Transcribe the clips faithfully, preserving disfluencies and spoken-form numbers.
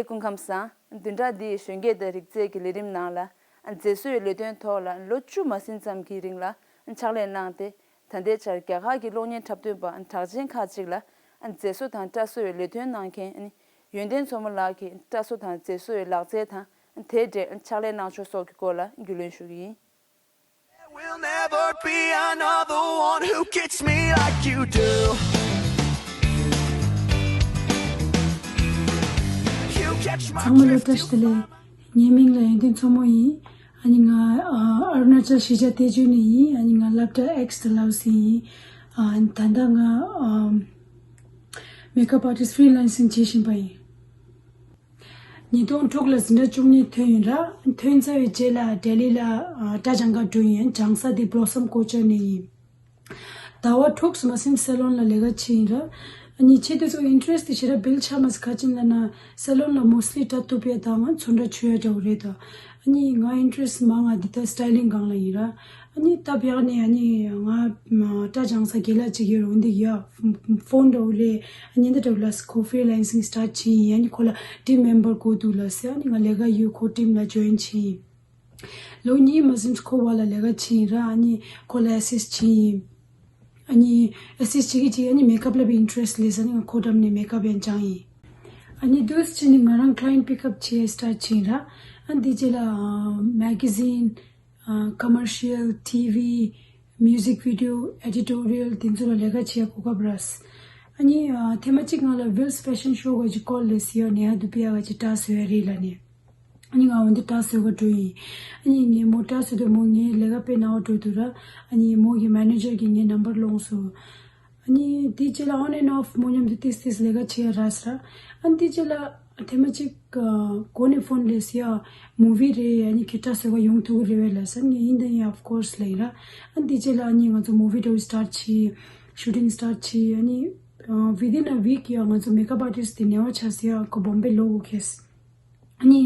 སྐུ་ཁམས་བཟང་། བདུན་ཕྲག་འདིའི་གཞོན་སྐྱེས་དང་རིག་རྩལ་གྱི་ལས་རིམ་ནང་ལ་མཛེས་བཟོའི་ལས་དོན་ཐོག་ལ་ལོ་བཅུ་མ་ཟིན་ཙམ་གྱི་རིང་ལ་ཕྱག་ལས་གནང་སྟེ། ད་ལྟའི་ཆར་རྒྱ་གར་གྱི་གློག་བརྙན་འཁྲབ་སྟོན་པ་གྲགས་ཅན་ཁག་ཅིག་ལ་མཛེས་བཟོ་དང་སྐྲ་བཟོའི་ལས་དོན་གནང་མཁན་ཡོན་ཏན་མཚོ་མོ་ལགས་ཀྱི་སྐྲ་བཟོ་དང་མཛེས་བཟོའི་ལག་རྩལ་དང་དེའི་འབྲེལ་ཕྱག་ལས་གནང་ཕྱོགས་སོགས་ཀྱི་སྐོར་ལ་རྒྱུས་ལོན་ཞུ་གི་ཡིན། There will never be another one who gets me like you do. You catch my ཚང་མ་ལ་drift, བཀྲ་ཤིས་བདེ་ལེགས། ངའི་མིང་ལ་ཡོན་ཏན་མཚོ་མོ་ཡིན། ཨ་ནི་ང་ཨ་ཨ་རུ་ན་ཅལ་གཞིས་ཆགས་ཏེ་ཇུ་ནས་ཡིན། ཨ་ནི་ང་སློབ་གྲྭ་ཨེག་སི་ཏུ་སློབ་ཟིན་ཡིན། ཨ་ད་ལྟ་ང་ཨ་མེ་ཀབ་ཨར་ཊིསི་ཕི་རི་ལན་སིང་བྱེད་བཞིན་པ་ཡིན། ཉིས་སྟོང་དྲུག་ལ་འཛིན་གྲྭ་བཅུ་གཉིས་ཐོན་ཡིན་ར། ཐོན་ཚར་བའི་རྗེས་ལ་ལྡི་ལི་ལ་ཨ་སྐྲ་སྦྱང་ག་འགྲོ་ཡིན། སྦྱང་ས་དེ་བློ་བསམ་ཀོ་ཅར་ནས་ཡིན། ཟླ་བ་དྲུག་ཙམ་ཟིན་སེ་ལོན་ལ་ལས་ཀ་བྱེད་ཡིན་ར། ཨ་ནི་ཆེད་དུ་ཚོ་ཨིན་ཊི་རེ་སི་ཊི་དེ་ཞེ་དྲག་བིལ་ཌི་ཆགས་མ་སོང་། ག་ཅིག་ལབ་ན་སེ་ལོན་ལ་མོ་སི་ལི་སྐྲ་གཏུབ་ཡ་དང་ཚོན་ཁྲ་ཆུ་ཡ་འདྲ་བོ་རེད་དོ། ཨ་ནི་ང་ཨིན་ཊི་རེ་སི་མང་ང་འདི་ལྟར་སི་ཊའི་ལིང་སྒང་ལ་ཡིན་ར། ཨ་ནི་སྟབས་ཡག་ནས་ཨ་ནི་ང་སྐྲ་སྦྱང་ས་རྒན་ལགས་གཅིག་ཡོད་རེད། འོ་འདི་ཡ་ཕོན་འདྲ་བོ་ལས་ཨ་ནི་འདི་འདྲ་བོ་ལ་ཁོ་ཕི་རི་ལན་སིང་སི་ཊར་ཊི་བྱེད་ཡིན། ཨ་ནི་ཁོ་ལ་ཊིམ་མེམ་བར་དགོས་འདུག་ལབ་ཟེར། ཨ་ནི་ང་ལས་ཀ་ཡོད། ཁོ་ཊིམ་ལ་ཇོ་ཡིན་བྱེད་ཡིན། ལོ་གཉིས་མ་ཟིན་ཁོ་བ་ལ་ལས་ཀ་བྱེད་ཡིན་ར། ཨ་ནི་ཁོ་ལ་ཨེ་སིསི་ཊི་བྱེད་ཡིན། ཨ་ནི་ཨེ་སིསི་ཊི་བྱེད་ཀྱི་བྱེད། ཨ་ནི་མེ་ཀབ་ལ་བའི་ཨིན་ཊི་རེ་སི་ཊི་སླེབས་ས་ནི་ང་ཁོ་འགྲམ་ནས་མེ་ཀབ་ཡང་སྦྱངས་ཡིན། ཨ་ནི་དུས་ཕྱིན་ནས་ང་རང་ཀ་ལི་ཡེན་ཊི་པིག་ཨབ་བྱེད་སི་ཊར་ཊི་བྱེད་ཡིན་ར། ཨ་ནི་དེ་རྗེས་ལ་མེ་ག་ཛིན། ཨ་ཀོ་མར་ཤལ། ཊི་ཝི། མིའུ་ཟིག་བི་ཌི་ཡོ། ཨེ་ཌི་ཊོ་རི་ཡལ། དེ་ཚོ་ལ་ལས་ཀ་བྱེད་ཡ་གོ་སྐབས་རག་ཨ་ནི་ཨ་ཐེངས་མ་གཅིག་ང་ལ་ཝིལ་སི་ཕེ་ཤན་ཤོ་ག་ཅིག་ཀོལ་སླེབས་སོང་ཡ། ནེ་ཧ་དུ་པི་ཡ་ག་ཅིག་སྐྲ་བཟོ་ཡ་རེད་ལབ་ནས། ཨ་ནི་ང་འོ་འདི་སྐྲ་བཟོ་ག་འགྲོ་ཡིན། ཨ་ནི་ངས་མོ་སྐྲ་བཟོ་དུས་མོ་ངའི་ལས་ཀ་དཔེ་སྣང་བ་འགྲོ་འདུག་ར། ཨ་ནི་མོ་གི་མེ་ནེ་ཇར་གྱིས་ངའི་ནམ་བར་སློང་སོང་། ཨ་ནི་དེའི་རྗེས་ལ་on and off མོ་མཉམ་དུ་ཏིས་ཏིས་ལས་ཀ་བྱེད་ཡ་རག་སོང་ར། ཨ་ནི་དེའི་རྗེས་ལ་ཐེངས་མ་གཅིག་ག་གོ་ནས་ཕོན་སླེབས་སོང་ཡ། མུ་ཝི་རེད། ཨ་ནི་ཁྱེད་སྐྲ་བཟོ་ག་ཡོང་ཐུབ་ཀྱི་རེད་པས་ལབ་སོང་། ངས་ཡིན་དང་ཡིན། of course ལབ་ཡིན་ར། ཨ་ནི་དེའི་རྗེས་ལ་ཨ་ནི་ང་ཚོ་མུ་ཝི་འདྲ་བོ་སི་ཊར་ཊི་བྱེད། ཤུ་ཊིང་སི་ཊར་ཊི་བྱེད། ཨ་ནི་ཨ་within a week ཡ་ང་ཚོ་མེ་ཀབ་ཨར་ཊིསི་དེ་ནེ་ཧ་ཆགས་སོང་ཡ། ཁོ་བོམ་བེ་ལོག་དགོས་ཁེལ། ཨ་ནི་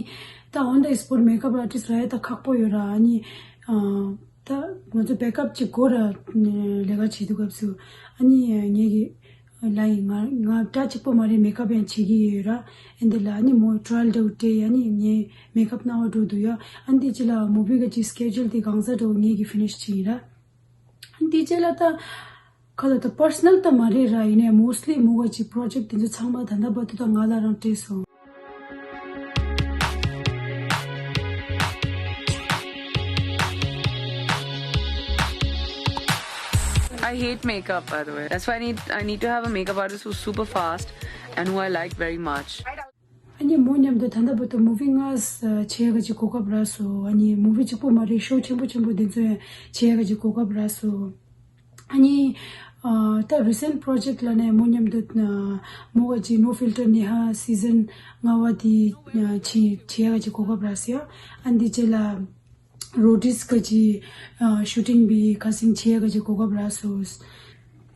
ད་on the spot མེ་ཀབ་ཨར་ཊིསི་རག་ཡ་ད་ཁག་པོ་ཡོད་ར། ཨ་ནི་ཨ་ད་ང་ཚོ་བེ་ཀབ་ཅིག་དགོས་ར། ལས་ཀ་བྱེད་དུས་སྐབས་སུ་ཨ་ནི་ངེད་ཀྱི་ལ་ཡིན། ང་ང་སྐྲ་གཅིག་པོ་མ་རེད། མེ་ཀབ་ཡང་བྱེད་ཀྱི་ཡོད་ར། ཨ་འདི་ལ་ཨ་ནི་མོ་ཊ་ར་ཡལ་འདྲ་བོ་སྤྲད། ཨ་ནི་ངའི་མེ་ཀབ་གནང་བ་འགྲོ་འདུག་ཡ། ཨ་འདི་ཅི་ལ་མུ་ཝི་ག་ཅིག་སི་ཀེ་ཇུལ་དེ་གང་ཟག་འདྲ་བོ་ངེད་ཀྱི་ཕི་ནིཤ་བྱེད་ཡིན་ར། ཨ་འདི་ཅི་ལ་ད་ཁ་ལ་ད་པར་སོ་ནལ་ད་མ་རེད་ར། ཡིན་ནའི་མོ་སི་ལི་མོ་ག་ཅིག་པྲོ་ཇེག་དེ་ཚོ་ཚང་མ་ད་ལྟ་བར་དུ་ད་ང་ལ་རང་སྤྲད་སོང་། I hate makeup, by the way. That's why I need I need to have a makeup artist who's super fast and who I like very much. ཨ་ནི་མོ་མཉམ་དུ་ད་ལྟ་བར་དུ་མུ་ཝི་ལྔ་བྱེད་ཡ་ག་ཅིག་གོ་སྐབས་རག་སོང་། ཨ་ནི་མུ་ཝི་གཅིག་པོ་མ་རེད། ཤོ་ཆེན་པོ་ཆེན་པོ་དེ་ཚོ་ཡང་བྱེད་ཡ་ག་ཅིག་གོ་སྐབས་རག་སོང་། ཨ་ནི་ཨ་ད་རི་སེན་ཊི་པྲོ་ཇེག་ལ་ནས་མོ་མཉམ་དུ་ཨ་མོ་ག་ཅིག་ནོ་ཕིལ་ཊར་ནེ་ཧ་སི་ཛན་ལྔ་པ་དེ་ཨ་བྱེད་བྱེད་ཡ་ག་ཅིག་གོ་སྐབས་རག་སོང་ཡ། ཨ་འདི་རྗེས་ལ་རོ་ཌིས་ག་ཅིག་ཨ་ཤུ་ཊིང་བི་ཁ་སང་བྱེད་ཡ་ག་ཅིག་གོ་སྐབས་རག་སོང་།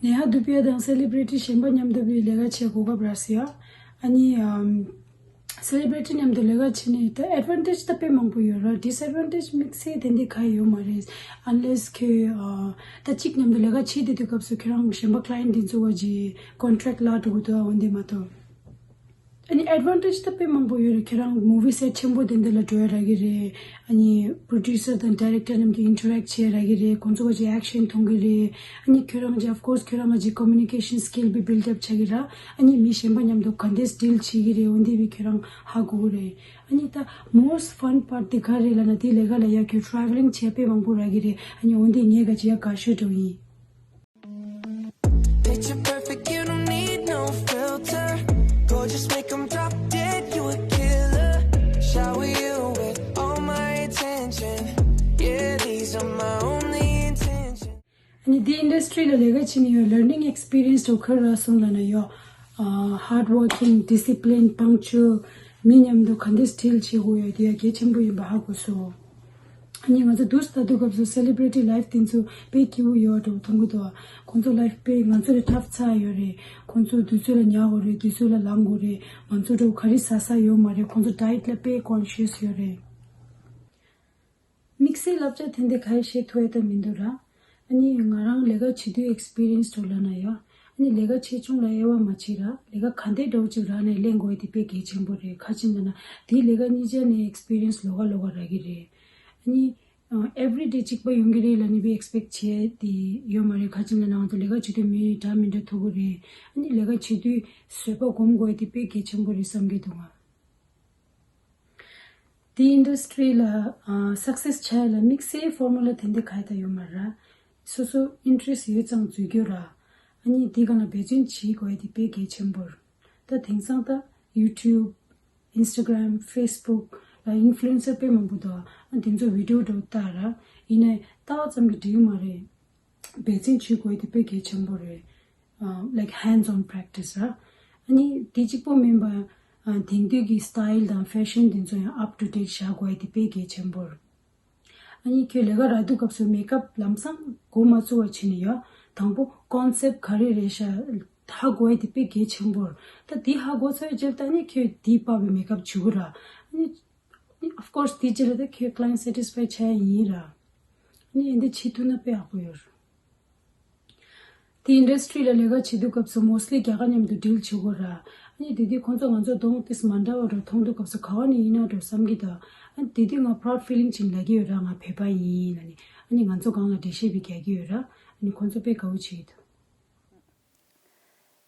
ནེ་ཧ་དུ་པི་ཡ་དང་སེ་ལི་བྷི་རི་ཊི་གཞན་པ་མཉམ་དུ་བི་ལས་ཀ་བྱེད་གོ་སྐབས་རག་སོང་ཡ། ཨ་ནི་ཨམ་སེ་ལི་བྷི་རི་ཊི་མཉམ་དུ་ལས་ཀ་བྱེད་ནས་ད་ཨེཌ་ཝན་ཊེཇ་ད་དཔེ་མང་པོ་ཡོད་ར། ཌིས་ཨེཌ་ཝན་ཊེཇ་དམིགས་བསལ་དེ་འདྲ་གང་ཡང་ཡོད་མ་རེད། ཨན་ལེས་ཁྱོད་ཨ་ད་གཅིག་མཉམ་དུ་ལས་ཀ་བྱེད་བསྡད་དུས་སྐབས་སུ་ཁྱོད་རང་གཞན་པ་ཀ་ལ་ཡེན་ཊི་དེ་ཚོ་བ་ཅིག་ཀོན་ཊེག་ལ་འགྲོ་གི་འདུག་འོན་ཏེ་མ་གཏོགས། ཨ་ནི་ཨེཌ་ཝན་ཊེཇ་ད་དཔེ་མང་པོ་ཡོད་རེད། ཁྱེད་རང་མུ་ཝི་སེ་ཊི་ཆེན་པོ་དེ་འདྲ་ལ་འགྲོ་ཡ་རག་གི་རེད། ཨ་ནི་པྲོ་ཌིའུ་སར་དང་ཌའི་རེག་ཊར་རྣམས་ཀྱིས་ཨིན་ཊར་ཨེག་བྱེད་ཡ་རག་གི་རེད། ཁོང་ཚོ་ག་ཅིག་ཨེག་ཤན་མཐོང་གི་རེད། ཨ་ནི་ཁྱོད་རང་གི་of course ཁྱོད་རང་ག་ཅིག་ཀོ་མུ་ནི་ཀེ་ཤན་སི་ཀིལ་བི་བིལ་ཌི་ཨབ་བྱ་གི་ར། ཨ་ནི་མི་གཞན་པ་མཉམ་དུ་ག་འདྲས་ཌིལ་བྱེད་ཀྱི་རེད། འོན་ཏེ་བི་ཁྱོད་རང་ཧ་གོ་གི་རེད། ཨ་ནི་ད་most fun part དེ་ག་རེད་ལབ་ན་དེ་ལས་ཀ་ལ་ཡ་ཁྱོད་ཊ་རེ་ཝི་ལིང་བྱེད་ཡ་དཔེ་མང་པོ་རག་གི་རེད། ཨ་ནི་འོན་ཏེ་ངས་ག་ཅིག་ཡ་དགའ་ཤོས་འགྲོ་ཡིན། Picture perfect, you don't need no filter. Gorgeous, make 'em drop dead, you a killer. Shower you with all my attention. Yeah, these are my only intentions. ཨ་ནི་འདི་ཨིན་ཌ་སི་ཊི་རི་ལ་ལས་ཀ་བྱེད་ནས་ཡོད། ལར་ནིང་ཨེག་སི་པི་རི་ཡེན་སི་འདྲ་བོ་ག་རེ་རག་སོང་ལབ་ན་ཡོད། ཨ་ཧར་ཌི་ཝོར་ཀིང་། ཌི་སི་པི་ལིན། པང་ཅུ་ཨལ། མི་མཉམ་དུ་ག་འདྲས་ཌིལ་བྱེད་དགོས་ཡོད་དེ་ཡ་གལ་ཆེན་པོ་ཡིན་པ་ཧ་གོ་སོང་། ཨ་ནི་ང་ཚོ་དུས་ལྟ་དུས་སྐབས་སུ་སེ་ལི་བྷི་རི་ཊི་ལའིཕ་དེ་ཚོ་དཔེ་སྐྱིད་པོ་ཡོད་འགྲོ་མཐོང་གི་འདུག་ཁོང་ཚོ་ལའིཕ་དཔེ་ང་ཚོ་ལས་ཐབས་ཚ་ཡོད་རེད། ཁོང་ཚོ་དུས་ཚོད་ལ་ཉལ་དགོས་རེད། དུས་ཚོད་ལ་ལངས་དགོས་རེད། ང་ཚོ་འདྲ་བོ་ག་རེ་ཟ་ས་ཡོད་མ་རེད། ཁོང་ཚོ་ཌའེ་ཊི་ལ་དཔེ་ཀོན་ཤི་ཡས་ཡོད་རེད། དམིགས་བསལ་བསླབ་བྱ་དེ་འདྲ་ག་རེ་བཤད་ཐུབ་ཡ་ད་མི་འདུག་ར། ཨ་ནི་ང་རང་ལས་ཀ་བྱེད་དུས་ཨེག་སི་པི་རི་ཡེན་སི་འདྲ་བོ་ལབ་ན་ཡོད། ནི་ལས་ཀ་ཆེ་ཆུང་ལ་དབྱེ་བ་མ་ཕྱེ་ར། ལས་ཀ་ག་འདྲ་འདྲ་བོ་ཅིག་རག་ནའི་ལེན་དགོས་ཡ་དེ་དཔེ་གལ་ཆེན་པོ་རེད། ག་ཅི་ལབ་ན་དེའི་ལས་ཀ་གཉིས་ཆ་ནས་ཨེགས་པི་རི་ཡན་སི་ལོགས་ཀ་ལོགས་ཀ་རག་གི་རེད། ཨ་ནི་ཨེ་ཝི་རི་ཌེ་གཅིག་པ་ཡོང་གི་རེད་ལབ་ནས་དཔེ་ཨེགས་པེག་བྱས་དེ་ཡོད་མ་རེད། ག་ཅི་ལབ་ན་ང་ཚོ་ལས་ཀ་བྱེད་དུས་མི་འདྲ་མི་འདྲ་ཐུག་གི་རེད། ཨ་ནི་ལས་ཀ་བྱེད་དུས་བཟོད་པ་སྒོམ་དགོས་ཡ་དེ་དཔེ་གལ་ཆེན་པོ་རེད་བསམ་གྱི་འདུག་ང་། དེའི་ཨིན་ཌ་སི་ཊི་རི་ལ་ཨ་སག་སེ་སི་ཆགས་ཡ་ལ་དམིགས་བསལ་ཕོར་མུ་ལ་དེ་འདྲ་ག་ཡ་ད་ཡོད་མ་རེད། སོ་སོ་ཨིན་ཊི་རེ་སི་ཊི་ཡོད་ཙང་འཛུལ་རྒྱུ་ར། ཨ་ནི་དེ་སྒང་ལ་འབད་བརྩོན་བྱེད་དགོས་ཡ་དེ་དཔེ་གལ་ཆེན་པོ་རེད། ད་དེང་སང་ད་ཡུ་ཊུབ། ཨིན་སི་ཊ་གྷི་རམ། ཕེ་སི་བུག་ལ་ཨིན་ཕུ་ལུ་ཨེན་སར་དཔེ་མང་པོ་འདུག་ཨ་དེ་ཚོ་བི་ཌི་ཡོ་འདྲ་བོ་ལྟ་ར། ཡིན་ནའི་ལྟ་བ་ཙམ་གྱིས་འགྲིག་གི་མ་རེད། འབད་བརྩོན་བྱེད་དགོས་དེ་དཔེ་གལ་ཆེན་པོ་རེད། ཨ་like hands on practice ར། ཨ་ནི་དེ་གཅིག་པོ་མིན་པ། ཨ་དེང་དུས་ཀྱི་སི་ཊའིལ་དང་ཕེ་ཤན་དེ་ཚོ་ཡང་ཨབ་ཊུ་ཌེཊ་བཞག་དགོས་དེ་དཔེ་གལ་ཆེན་པོ་རེད། ཨ་ནི་ཁྱོད་ལས་ཀ་རག་དུས་སྐབས་སུ་མེག་ཨབ་ལམ་སང་འགོ་མ་བཙུགས་པ་བྱས་ནས་ཡོད། དང་པོ་ཀོན་སེབ་ག་རེ་རེད་ཤག་ཧ་གོ་ཡ་དེ་དཔེ་གལ་ཆེན་པོ་རེད། ད་དེ་ཧ་གོ་ཚར་བའི་རྗེས་ལ་ད་ནི་ཁྱོད་དེའི་བབས་པའི་མེག་ཨབ་བྱེད་དགོས་ར། ཨ་ནི་of course དེའི་རྗེས་ལ་ད་ཁྱོད་client satisfy བྱ་ཡ་ཡིན་ར། ཨ་ནི་ཨེ་འདི་བྱེད་ཐུབ་ན་དཔེ་ཡག་པོ་ཡོད་རེད། དེ་ཨིན་ཌ་སི་ཊི་རི་ལ་ལས་ཀ་བྱེད་དུས་སྐབས་སུ་མོ་སི་ལི་རྒྱ་གར་མཉམ་དུ་ཌིལ་བྱེད་དགོས་ར། ཨ་ནི་དེ་དུས་ཁོང་ཚོ་ང་ཚོ་གདོང་ཏིས་མ་འདྲ་བ་འདྲ་མཐོང་དུས་སྐབས་སུ་ག་བ་ནས་ཡིན་ན་འདྲ་བསམ་གྱི་འདུག་ཨ་ནི་དེ་དུས་ང་proud feeling ཅིག་ལབ་ཀྱི་ཡོད་ར། ང་བོད་པ་ཡིན་ལབ་ནས། ཨ་ནི་ང་ཚོ་སྒང་ལ་འགྲེལ་བཤད་དཔེ་རྒྱག་གི་ཡོད་ར། ཨ་ནི་ཁོང་ཚོ་དཔེ་དགའ་བོ་བྱེད་ཀྱི་འདུག་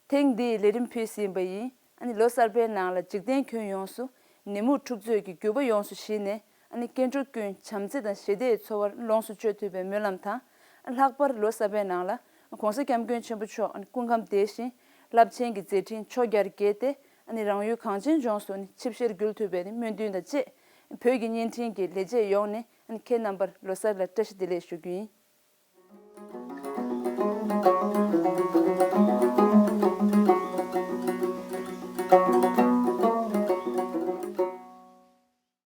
ཐེངས་འདིའི་ལས་རིམ་ཕུལ་ཟིན་པ་ཡིན། ཨ་ནི་ལོ་གསར་པའི་ནང་ལ་འཇིག་རྟེན་ཁྱོན་ཡོངས་སུ་ནད་མུག་འཁྲུག་རྩོད་ཀྱི་འགྱུར་བ་ཡོངས་སུ་ཞི་ནས། ཨ་ནི་སྐྱེ་འགྲོ་ཀུན་བྱམས་བརྩེ་དང་ཞི་བདེའི་འཚོ་བར་ལོངས་སུ་སྤྱོད་ཐུབ་པའི་སྨོན་ལམ་དང་། ལྷག་པར་ལོ་གསར་པའི་ནང་ལ་༸གོང་ས་༸སྐྱབས་མགོན་ཆེན་པོ་མཆོག་སྐུ་ཁམས་བདེ་ཞིང་རླབས་ཆེན་གྱི་མཛད་འཕྲིན་ཕྱོགས་བརྒྱར་རྒྱས་ཏེ། ཨ་ནི་རང་ཡུལ་གངས་ཅན་ལྗོངས་སུ་ཆིབས་ཞལ་བསྒྱུར་ཐུབ་པའི་སྨོན་འདུན་དང་བཅས། བོད་ཀྱི་བརྙན་འཕྲིན་གྱི་ལས་བྱེད་ཡོངས་ནས་ཨ་ནི་ཁྱེད་རྣམ་པར་ལོ་གསར་ལ་བཀྲ་ཤིས་བདེ་ལེགས་ཞུ་རྒྱུ་ཡིན།